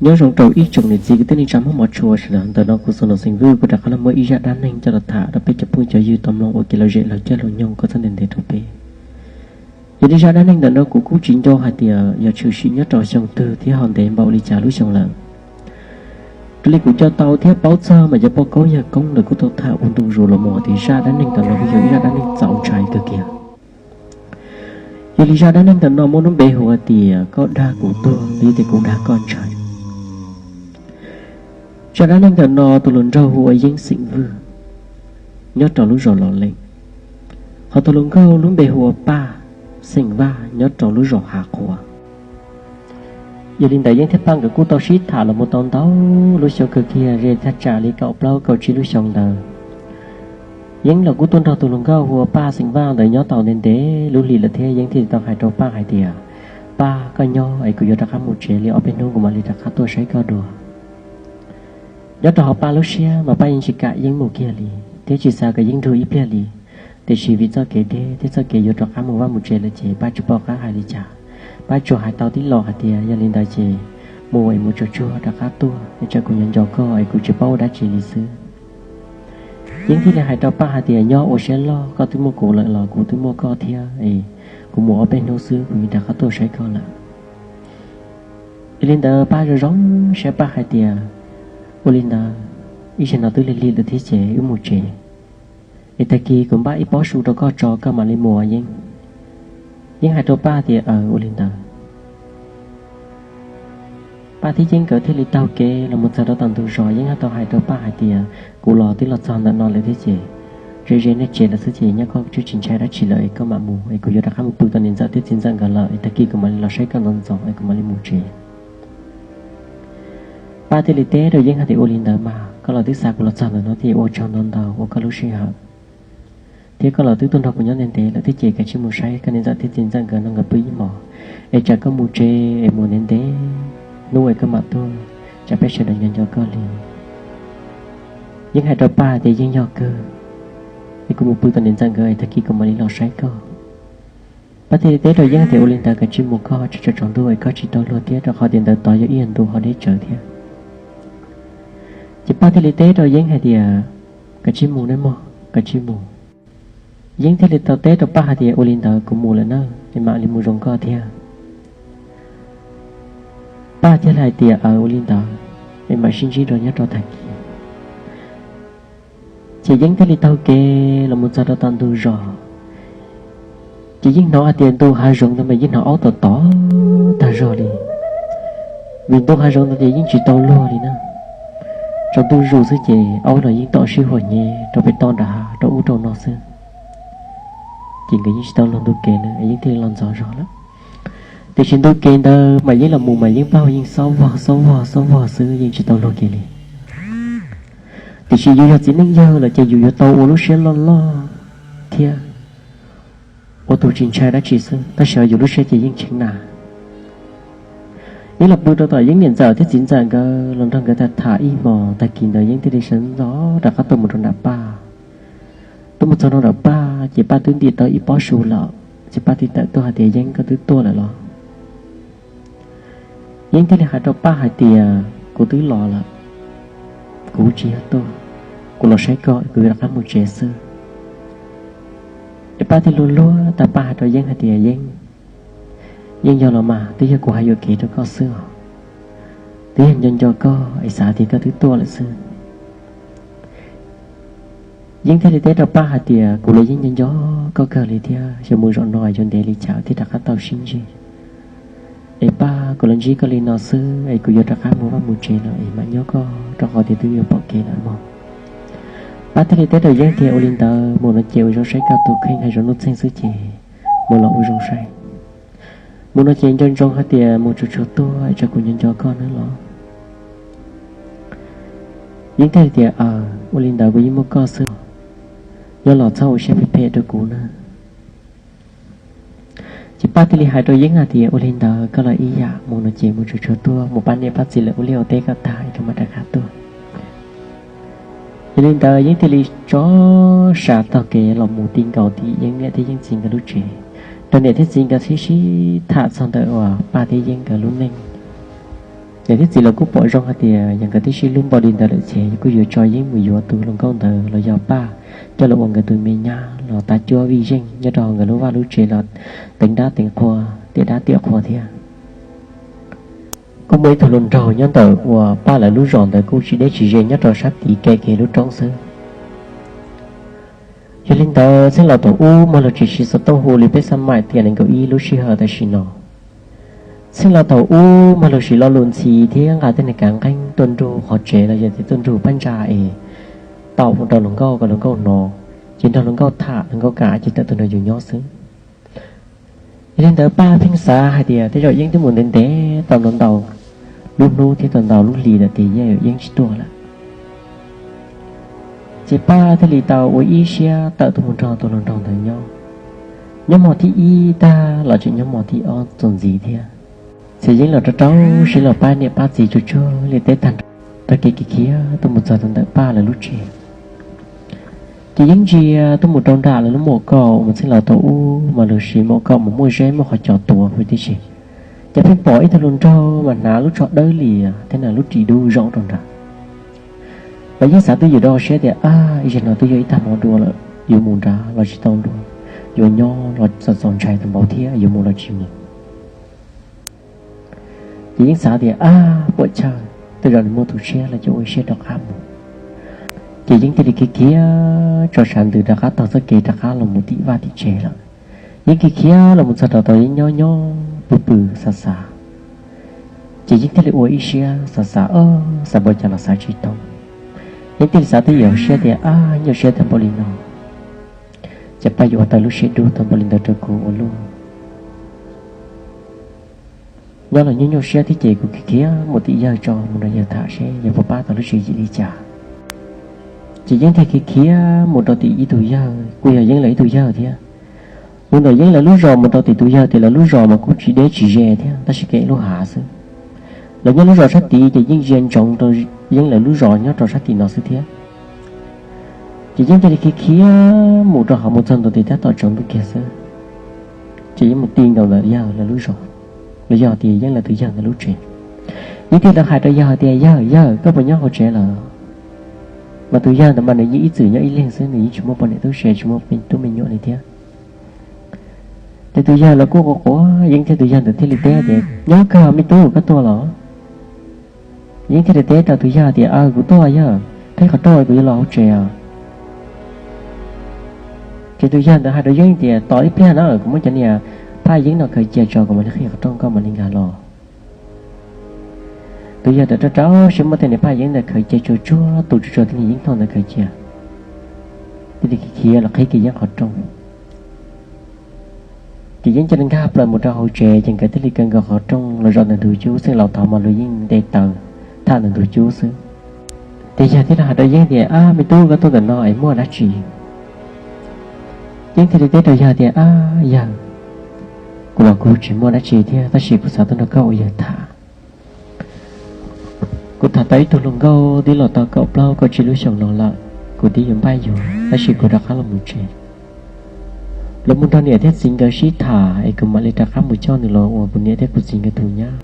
Nyob zoo rau ib tsoom niam txiv kwv tij neej tsa Hmoob mov tshua sawv daws. Ntawm no kuv Xyooj Xeem Vwj kuv rov qab los muab ib zaj dab neeg coj los tham rau peb cov phooj cov ywg tau mloog ua kev lom zem log coj lug nyoog kom txhob ntev ntev rau peb. Yog li zaj dab neeg ntawm no kuv kuj tsis nco hais tias yog tshwm sim nyob rau xyoo twg thiab ho ntev npaum li cas lub xyoo lawm. Raws li kuv nco tau thiab paub txog mas cov poj koob yawg koob lawv kuj tau tham ua ntu zus los mus tias zaj dab neeg ntawm no kuj yog ib zaj dab neeg txaus ntshai kawg kiag. Yog li zaj dab neeg ntawm no muaj lub npe hu ua tias koj dag kuv tuag los yog tias kuv dag koj ntshai. Zaj dab neeg ntawm no tus hluas nraug hu ua Yeeb xeem Vwj, nyob rau lub zos Los Leej, ho tus hluas nkauj lub npe hu ua Paj xeem Vaj, nyob rau lub zos Hav Qhua. Yog li ntawd Yeeb thiab Paj nkawd kuj tau sib tham los mus tau ntau lub xyoo kawg kiag, ze thaj tsam li kaum plaub kaum tsib lub xyoo ntawd. Yeeb los kuj tuaj nrog tus hluas nkauj hu ua Paj xeem Vaj ntawd nyob tau ntev ntev lub hlis lawm thiab Yeeb thiaj li tau hais rau Paj hais tias, Paj, koj nyob es kuv yuav rov qab mus tsev li ob peb hnub kuv mam li rov qab tuaj saib koj dua. Nyob rau hauv Paj lub siab mas Paj yeej tsis kam Yeeb mus kiag li, thiab tsis xav kom Yeeb nrug ib pliag li. Tiam sis vim txoj kev deb thiab txoj kev yuav rov qab mus vaj mus tsev lawm ces Paj tsis pom qab hais li cas. Paj tsuas hais tau tib lo hais tias, Yog li ntawd ces mus es mus tsuag tsuag rov qab tuaj es tsam kuv nco nco koj es kuv tsis paub ua dab tsi li xwb. Yeeb thiaj li hais rau Paj hais tias, Nyob ua siab loj, koj twb muaj kuv lawm los kuv twb muaj koj thiab es kuv mus ob peb hnub xwb kuv yeej rov qab tuaj saib koj lawm. Yog li ntawd Paj zoo zoo siab, Paj hais tias, Ua li ntawd, ib zaug no twb lig lig lawm thiab ces wb mus tsev, es tag kis kuv npaj ib pob su rau koj tso koj mam li mus Yeeb. Yeeb hais rau Paj tias, Aws, ua li ntawd. Paj thiab Yeeb nkawd thiaj li taug kev los mus txog rau tom ntug zos. Yeeb ho tau hais rau Paj hais tias, Kuv los twb los txog ntawm no lawm thiab ces ze ze nej tsev lawm xwb ces nyob koj twb tsis ntshai dab tsi lawm es koj mam mus es kuv yuav rov qab mus pw tom niam ntxawm thiab txiv ntxawm nkawd lawm es tag kis kuv mam li los saib koj ntxov ntxov es kuv mam li mus tsev. Paj thiaj li teb rau Yeeb hais tias, Ua li ntawd mas koj los twb xa kuv los txog ntawm no thiab, ua tsaug ntau ntau ua koj lub sij hawm, thiab koj los twb tuaj nrog kuv nyob ntev ntev lawm thiab ces kav tsij mus saib koj niam ntxawm thiab txiv ntxawm nkawd no nkawd pw ib hmos, es tsam koj mus tsev es mus ntev ntev hnub es koj mam tuaj, tsam peb sawv daws nco nco koj li. Yeeb hais rau Paj tias, Yeeb, yog kawg, es kuv mus pw tom niam ntxawm nkawd es tag kis kuv mam li los saib koj. Paj thiaj li teb rau Yeeb tias, Ua li ntawd kav tsij mus koj, tsis tsaus tsaus ntuj es koj tsis tau luag thiab, rau qhov tias ntawd tod yog ib yam ntu ho deb tsawv thiab. Ces Paj thiaj li teb rau Yeeb hais tias, Kav tsij mus nawb mog, kav tsij mus. Yeeb thiaj li tau teb rau Paj hais tias, Ua li ntawd kuv mus lawm na, es mam li mus zoo koj thiab. Paj thiaj li hais tias, Aws, ua li ntawd, es mam sib ntsib dua nyob rau tag kis. Ces Yeeb thiaj li taug kev los mus txog rau tom ntug zos. Ces Yeeb hnov hais tias ntu hav zoov ntawd mas Yeeb hnov aub tom tom tag zog li. Vim ntu hav zoov ntawd ces yeej tsis tau luag li na. Tsaus ntuj zus xwb ces aub los yeej tom sib huam nyev rau pem toj nram hav rau ub rau no xwb. Ces nkawd yeej tsis tau luag ntu kev na, Yeeb thiaj li los ntxov zog lawm. Tiam sis ntu kev ntawd mas Yeeb los mus mas Yeeb plaub hau yeej xob vog xob vog xob vog xwb, yeej tsis tau luag kiag li. Tiam sis yus yog txiv neej yawg lawm ces yus yuav tau ua lub siab loj loj thiab ua tus tsis ntshai dab tsi xwb, tab sis yus lub siab ces yeej tshee na. Yeeb los pw rau tom Yeeb niam ntxawm thiab txiv ntxawm nkawd los nrog nkawd tham tham ib hmos, tag kis ntawd Yeeb thiaj li sawv ntxov rov qab tuaj mus rau nram Paj. Tuaj mus txog rau nram Paj ces Paj twb ntim tau ib pob su lawm, ces Paj thiaj tawm tuaj hais tias, Yeeb, koj twb tuaj lawm los? Yeeb thiaj li hais rau Paj hais tias, Kuv twb los lawm, kuv tsis yog tuaj, kuv los saib koj, kuv yuav rov qab mus tsev xwb. Es Paj thiaj luag luag tag Paj hais rau Yeeb hais tias, Yeeb, yeej yog los mas, twb yog kuv hais yuam kev rau koj xwb os, twb yog nco nco koj es xav tias koj twb tuaj lawm xwb. Yeeb thiaj li teb rau Paj hais tias, Kuv los yeej nco nco koj kawg li thiab, xyov mus zaum no yuav ntev li cas thiaj rov qab tau sib ntsib. Es Paj, kuv los ntsib koj li no xwb es kuv yuav rov qab mus vaj mus tsev lawm es mam nyob koj rau qhov tias twb yuav pom kev lawm mog. Paj thiaj li teb rau Yeeb tias, Ua li ntawd mus no ces ua zoo saib koj tus kheej, hais zoo nuj txeeg xwb ces mus los ua zoo saib. Mus no ces nco ntsoov hais tias mus tsuag tsuag tuaj es tsam kuv nco nco koj nawb los? Yeeb thiaj li tias, Aws, ua li ntawd kuv yeej muaj koj xwb, nyob los txhob ua siab phem phem rau kuv na. Ces Paj thiaj li hais rau Yeeb hais tias, Ua li ntawd koj los ib yam, mus no ces mus tsuag tsuag tuaj, mus pab niam pab txiv lawv ua liaj ua teb kom tag es koj mam rov qab tuaj. Yog li ntawd Yeeb thiaj li tso siab taug kev los mus ti nkaus tim Yeeb niam thiab Yeeb txiv nkawd lub tsev, rau niam thiab txiv nkawd sib sib tham txog ntawm uas Paj thiab Yeeb nkawd lub neej. Niam thiab txiv los kuj pom zoo hais tias yog nkawd twb sib hlub npaum li ntawd lawm ces kuj yuav tso Yeeb mus yuav tus hluas nkauj ntawd los yog Paj coj los ua nkawd tus me nyab los tav cuab vij zeej nyob rau hauv nkawd lub vaj lub tsev los teev dab teev qhua, tiam dab tiam qhua thiab. Kuj muaj ib tug hluas nraug nyob ntawm uas Paj lawv lub zos ntawd kuj tsis deb tsis ze nyob rau sab tid kev kev lub roob xwb. Yog li ntawd txheej laus thaum ub mas luag tsis siv xov tooj hu li peb xab maim tias nees nkaum ib lub sij hawm tam sim no. Txheej laus thaum ub mas luag siv lo lus ntxhi thiab nqa tej niag kav nqeeb tuaj nrug qhov tsev los yog tias tuaj nrug phab ntsa es tau mus rau hluas nkauj kom hluas nkauj hnov, ces nrog hluas nkauj tham hluas nkauj kam ces tawm tuaj nrog yus nyob xwb. Yog li ntawd Paj pheej xav hais tias tej zaum Yeeb twb mus ntev ntev tau ntau ntau lub hnub thiab tau ntau lub hlis lawm tias Yeeb tsis tuaj lawm. Ces Paj thiaj li tau ua ib siab tawm tuaj mus nrog tus hluas nraug ntawd nyob. Nyob hmo thib ib tag los tseem nyob hmo thib ob txuas ntxiv thiab. Txhias Yeeb los rau rau siab los pab niam pab txiv tsuag tsuag li teb tag nrho, taug kev khiav khiav tuaj mus txog rau ntawm Paj lawv lub tsev. Ces Yeeb ntsia tuaj mus rau nram lawv lub mom kaum uas txheej laus thaum ub mas luag siv mom kaum mas muaj zeb muaj qhov cos tuav huv tib si. Ces pheej pom ib tug hluas nraug mas hnav lub tsho dawb lias thiab hnav lub ris dub zaum rau nrad. Mas Yeeb xav twj ywm rau hauv siab tias, ab, ib zaug no twb yog ib tag hmo dua lawm, yuav mus nrad los tsis tau dua, yuav nyob los txaus txaus ntshai tau npaum thiab yuav mus los tsis mus. Ces Yeeb xav tias, ab, puam chawj, tej zaum nws muaj tus tshiab los ces ua ib siab rov qab mus. Ces Yeeb thiaj li khiav khiav tso sav ntws rov qab taug txoj kev rov qab los mus tim vaj tim tsev lawm. Yeeb khiav khiav los mus txog rau tau Yeeb nyob nyob pw pw xav xav. Ces Yeeb thiaj li ua ib siab xav xav, xav npaum cas los xav tsis tau. Yeeb thiaj li xav twj ywm hauv siab tias, ab, nyuaj siab tag npaum li no, ces Paj yuav ua tau lub siab dub tag npaum li ntawd rau kuv ua luaj. Nyob los nyuaj nyuaj siab thiab ces kuv khiav khiav mus tim yawg tso mus nrog yawg tham seb yawg puas pab tau lub tswv yim li cas. Ces Yeeb thiaj khiav khiav mus rau tim ib tug yawg kuj yog Yeeb lawv ib tug yawg thiab. Mus ntawm Yeeb lawv lub zos mus rau tim tus yawg tias lawv lub zos mas kuj tsis deb tsis ze thiab tab sis kev lub hav xwb. Lawv nyob lub zos sab tid ces yeej ntsia ntsoov rau Yeeb lawv lub zos nyob rau sab tim no xwb thiab. Ces Yeeb thiaj li khiav khiav mus rau hauv mus txog ntua tim tab tom tsaus ntuj kiag xwb. Ces Yeeb mus ti nkaus ntawm yawg lawv lub zos, los yog tias Yeeb lawv tus yawg ntawd lub tsev. Yeeb thiaj li hais rau yawg tias, yawg, yawg, koj puas nyob hauv tsev lawm? Mas tus yawg ntawd mas nws yeej ib txwm nyob ib leeg xwb, nws yeej tsis muaj poj niam tub se, tsis muaj tub me nyuam li thiab. Ces tus yawg los kuj quav quav Yeeb thiab tus yawg ntawd thiaj li teb tias, nyob kawg me tub, koj tuaj los? Yeeb thiaj li teb rau tus yawg tias, aw, kuv tuaj yawg, qhib qhov rooj kuv yuav los hauv tsev os. Ces tus yawg ntawd hais rau Yeeb tias, tos ib pliag na, kuv muab cov niag phaj yeeb no khaws cia tso kuv mam li qhib qhov rooj koj mam li nkag los. Tus yawg ntawd rau rau siab muab tej niag phaj yeeb ntawd khaws cia tsuag tsuag, tus tsuag tsuag tej niag yeeb thoj ntawd khaws cia, thiaj li khiav los qhib kiag Yeeb qhov rooj. Ces Yeeb cia li nkag plaws mus rau hauv tsev ces nkawd thiaj li kaw nkaus qhov rooj los zaum ntawm ntug cub, txheej laus thaud mas luag yeej nte taws tham ntawm ntug cub xwb. Ces yawg thiaj li hais rau Yeeb tias, ab, me tub, koj tuaj ntawm no es muaj dab tsi? Yeeb thiaj li teb rau yawg tias, ab yawg, kuv los kuv tsis muaj dab tsi thiab tab sis kuv xav tuaj nrog koj ua yawg tham. Kuv tham tau ib tug hluas nkauj twb los tau kaum plaub kaum tsib lub xyoos no lawm, kuv twb yuav npaj yuav tab sis kuv rov qab los mus tsev, los mus nrog niam thiab txiv nkawd sib tham es kuv mam li rov qab mus coj nws los ua kuv niam thiab kuv txiv nkawd tus nyab.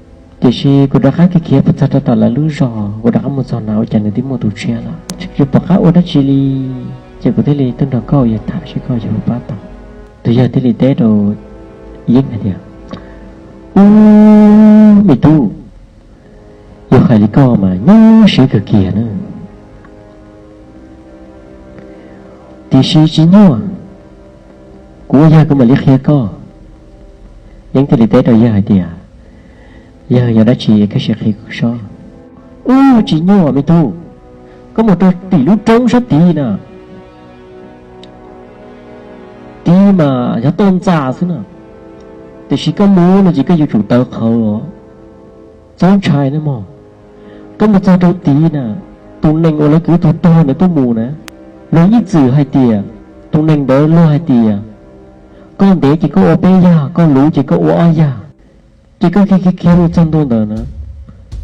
Tiam sis kuv rov qab khiav khiav mus txog rau tom lawv lub zos, kuv rov qab mus txog na ua cas nws twb muaj tus tshiab lawm, tsis pom qab ua dab tsi li. Ces kuv thiaj li tuaj nrog koj ua yawg tham seb koj yuav pab tau. Tus yawg thiaj li teb rau Yeeb hais tias, ub, me tub, yog hais li koj mas nyuaj siab kawg kiag na. Tiam sis tsis nyuaj, kuv ua yawg kuv mam li qhia koj. Yeeb thiaj li teb rau yawg hais tias, yawg, yog dab tsi koj sim qhia kuv sob. Ub, tsis nyuaj me tub, koj mus rau tim lub roob sab tid na, tid mas yog toj ntxas xwb na, tiam sis koj mus no ces koj yuav tsum tawv qhawv, txhob ntshai nawb mog. Koj mus txog rau tid na, tus nees uas lawv kwv tus tuag ntawd tuaj mus na, luag ib txwm hais tias, tus nees ntawd luag hais tias, koj ntev ces koj ua peb yag, koj luv ces koj ua ob yag. Ces koj khiav khiav khiav mus txog ntua ntawd na,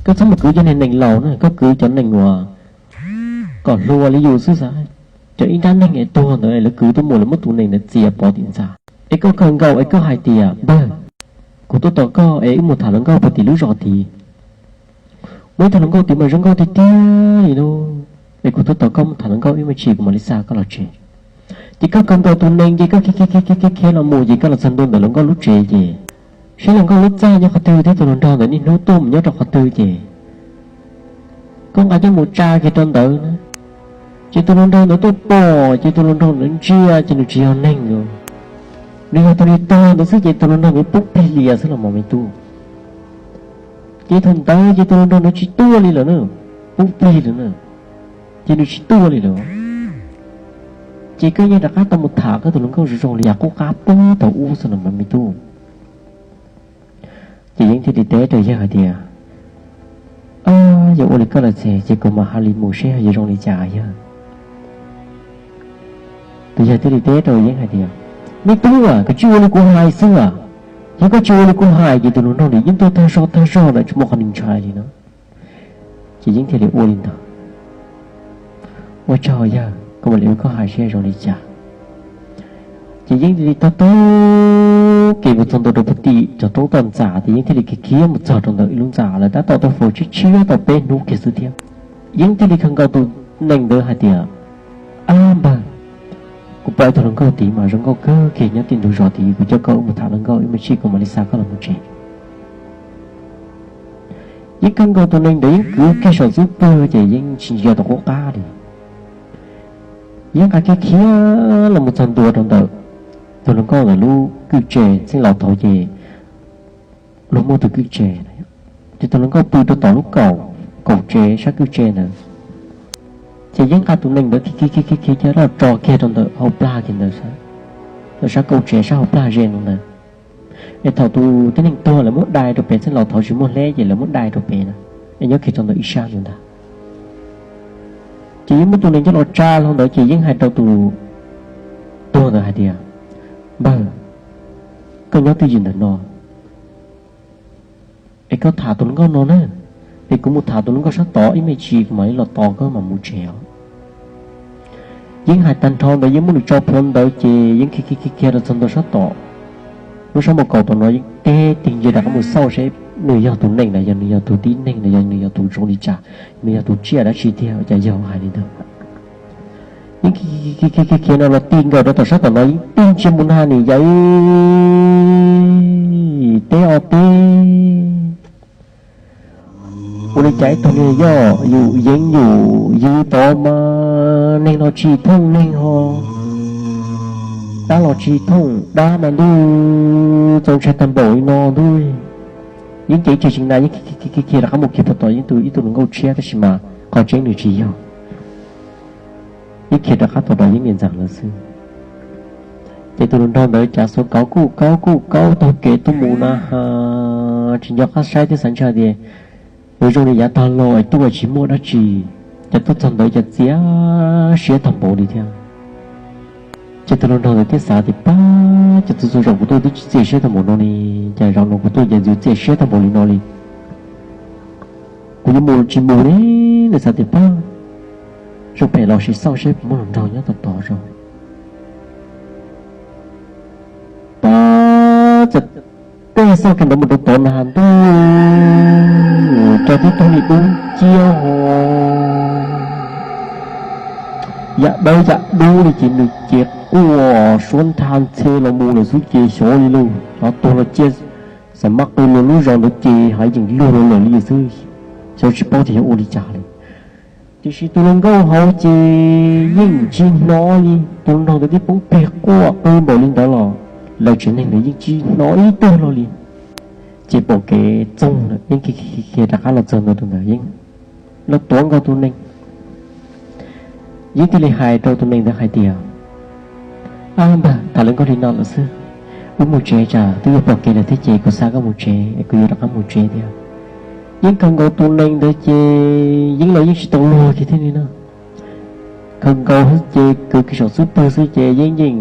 koj txhob mus kwv cov niag nees laus na, koj kwv cov nees uas kom hluas li yus xwb xav. Cov ib nrab neeg es tuag ntawd lawv kwv tuaj mus lawv muab tus nees ntawd txiav pov tim ntxas. Es koj kawg nkaus es koj hais tias, npawg, kuv tuaj tos koj es wb mus tham hluas nkauj puag tim lub zos tid. Muaj ib tug hluas nkauj tid mas zoo nkauj tiag tiag li lauj, es kuv tuaj tos koj mus tham hluas nkauj ib me ntsis kuv mam li xa koj los tsev. Ces koj kawg nkaus tus nees ces koj khiav khiav khiav khiav los mus ces koj los txog ntua ntawm hluas nkauj lub tsev ces saib hluas nkauj lub txaj nyob qhov twg thiab tus hluas nraug ntawd niaj hnub tuaj mus nyob rau qhov twg ces koj nqa coj mus tsa kiag rau ntawd na. Ces tus hluas nraug ntawd tuaj pom ces tus hluas nraug ntawd ntsia ces nws tsis yog neeg os, nws yog tus niag tuag ntawd xwb ces tus hluas nraug ntawd poob plig lias xwb los mas me tub. Ces thaum ntawd ces tus hluas nraug ntawd tsis tuaj li lawm na, poob plig lawm na, ces nws tsis tuaj li lawm. Ces koj yeej rov qab tau mus tham koj tus hluas nkauj zoo zoo li yam qub qab puag thaum ub xwb los mas me tub. Ces Yeeb thiaj li teb rau yawg hais tias, Yog ua li koj lawm ces, ces kuv mam hais li mus seb yuav zoo li cas yawg. Tus yawg thiaj li teb rau Yeeb hais tias, Me tub, koj tsis ua li kuv hais xwb as. Yog koj tsis ua li kuv hais ces tus hluas nraug ntawd yeej tuaj tag zog tag zog lawm tsis muaj qhov nws ntshai li no. Ces Yeeb thiaj li ua li ntawd. Ua tsaug yawg, kuv mam li ua koj hais seb zoo li cas. Ces Yeeb thiaj li taug taug kev mus txog ntua rau puag tim cov roob toj ntxas ces Yeeb thiaj li khiav khiav mus txog rau ntawm ib lub ntxa lawv tab tom tuaj faus tshiab tshiab tau peb hnub kiag xwb thiab. Yeeb thiaj li khaws nkaus tus nees ntawd hais tias, Ab npawg, kuv pom ib tug hluas nkauj tid mas zoo nkauj kawg kiag nyob tim ntug zos tid, kuv coj koj wb mus tham hluas nkauj ib me ntsis kuv mam li xa koj los mus tsev. Yeeb khaws nkaus tus nees ntawd Yeeb kwv kiag saum xub pwg ces Yeeb tsis ntsia rau qub qab li. Yeeb nqa kiag khiav los mus txog ntua rau ntawm tus hluas nkauj ntawd lub kwj tse txheej laus thaud ces luag muaj tus kwj tse, ces tus hluas nkauj pw rau tom lub kaum, kaum tsev sab kwj tse ntawd. Ces Yeeb nqa tus nees ntawd khiav khiav khiav khiav coj los tso kiag rau ntawm hauv plag kiag ntawd, ntawm sab kaum tsev sab hauv plag ze ntawd. Es thaum tus tib neeg tuag lawv muab dai rau pem, txheej laus thaud tsis muaj hleb ces lawv muab dai rau pem na, es nyob kiag rau ntawm ib sab ntawd ntag. Ces Yeeb muab tus nees coj los tsa hlo ntawd ces Yeeb hais rau tus tuag ntawd hais tias, Npawg, koj nyob twj ywm ntawm no es koj tham tus hluas nkauj no na, es kuv mus tham tus hluas nkauj sab tod ib me ntsis kuv mam li los tos koj mam mus tsev os. Yeeb hais tag nrho ntawd Yeeb muab nws tso plhuav ntawd ces Yeeb khiav khiav khiav khiav rau txog ntua sab tom lub sab npoo kaus tom no, Yeeb teb tig ntsia rov qab mus xauj seb nws yog tus neeg na, yog nws yog tus tib neeg na, yog nws yog tus zoo li cas, nws yog tus tsiaj dab tsi tiag, cas yog hais li ntawd. Yeeb khiav khiav khiav no los tig nkaus rau tom sab tom no, Yeeb tig ntsia mus na nim yam teb o teb. Ua li cas ib tug niag yog yus Yeeb yus ywg tod mas neeg los tsis thooj neeg ho, dab los tsis thooj dab mas ntuj, txaus ntshai tag npaum li no ntuj. Yeeb cev tsis tsis na, Yeeb khiav khiav rov qab mus kiag puag tom Yeeb tus ib tug hluas nkauj tshiab tab sis mas qhov tseeb nws tsis yog. Yeeb khiav rov qab tom Yeeb niam ntxawm lawm xwb. Ces tus hluas nraug ntawd cas xuav kauv kuj kauv kuj kauv taug kev tuaj mus na has, tsis nco qab saib thiab xav ntshe tias yuav zoo li yav tag los es tuaj tsis muaj dab tsi, ces tuaj txog ntawd cas txias siab tag npaum li thiab. Ces tus hluas nraug ntawd thiaj xav tias, Pab, cas txhua txhua zaus kuv tuaj twb tsis txias siab tag npaum no li, cas zaum no kuv tuaj ces txias siab tag npaum li no li. Kuv yuav mus los tsis mus li. Nws xav tias, Pab, zoo phem los sis xauj seb puas muaj hluas nraug nyob tod tod zog. Pab, cas tuaj xauj kiag ntawd mus rau tod na has ntuj, cas tib tug niag dub nciab ho, yam dawb yam dub li ces nws ces quaj suab ntha ntxhe los mus lawm xwb ces xyov li lauj, xyov tuag los cia, xam mab qw luag lub zos ntawd ces hav yeem luag los lawm li xwb, xyov tsis paub tias yog ua li cas li. Tiam sis tus hluas nkauj hauv ces yeej tsis hnov li, tus hluas nraug ntawd twb poob plig quaj qw npaum li ntawd los lawv tsev neeg ntawd yeej tsis hnov ib tug los li. Ces pom kev txoog lawm, Yeeb khiav khiav rov qab los txog ntawd, tus ntawd Yeeb los tuav nkaus tus nees. Yeeb thiaj li hais rau tus nees ntawd hais tias, Ab npawg, tham hluas nkauj li no lawm xwb, wb mus tsev tsam twb yuav pom kev lawm thiab ces kuv xa koj mus tsev es kuv yuav rov qab mus tsev thiab. Yeeb khaws nkaus tus nees ntawd ces Yeeb los yeej tsis tau luag kiag thiab li na. Khaws nkaus xwb ces kwv kiag saum xub pwg xwb ces Yeeb yeej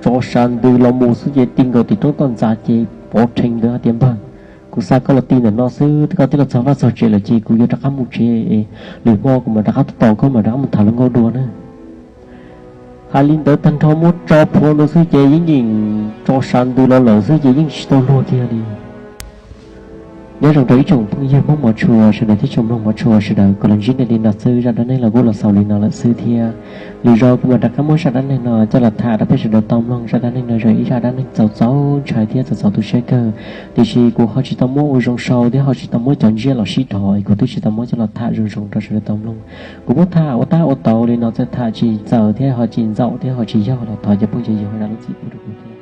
tso sa ntws los mus xwb ces tig nkaus tim roob toj ntxas ces pov rhees ntawd hais tias, Npawg, kuv xa koj los ti ntawm no xwb, koj twb los txog vaj txog tsev lawm ces kuv yuav rov qab mus tsev, lwm hmo kuv mam rov qab tos koj mam rov qab mus tham hluas nkauj dua na. Hais li ntawd tag nrho muab tso plhuav ntawd xwb ces Yeeb yeej tso sa ntws los lawm xwb ces yeej tsis tau luag kiag li. Nyob zoo rau ib tsoom phooj ywg Hmoob hmov tshua sawv daws thiab tsoom mloog hmov tshua sawv daws, kuv los ntsib nej li no xwb, zaj dab neeg los kuj los xaus li no lawm xwb thiab. Lwm zaus kuv mam rov qab muab zaj dab neeg no coj los tham rau peb sawv daws tau mloog. Zaj dab neeg no yog ib zaj dab neeg txaus txaus ntshai thiab txaus txaus tu siab kawg, tiam sis kuv ho tsis tau muab ua zoo sau thiab ho tsis tau muab cov ntsiab los sib dhos es kuv twb tsis tau muab coj los tham zoo zoo rau sawv daws tau mloog. Kuv muab tham ua tab ua tau li no txawm tham tsis txawm thiab ho tsis ntxaum thiab ho tsis yog los thov cov phooj cov ywg ho zam lub txim pub rau kuv thiab.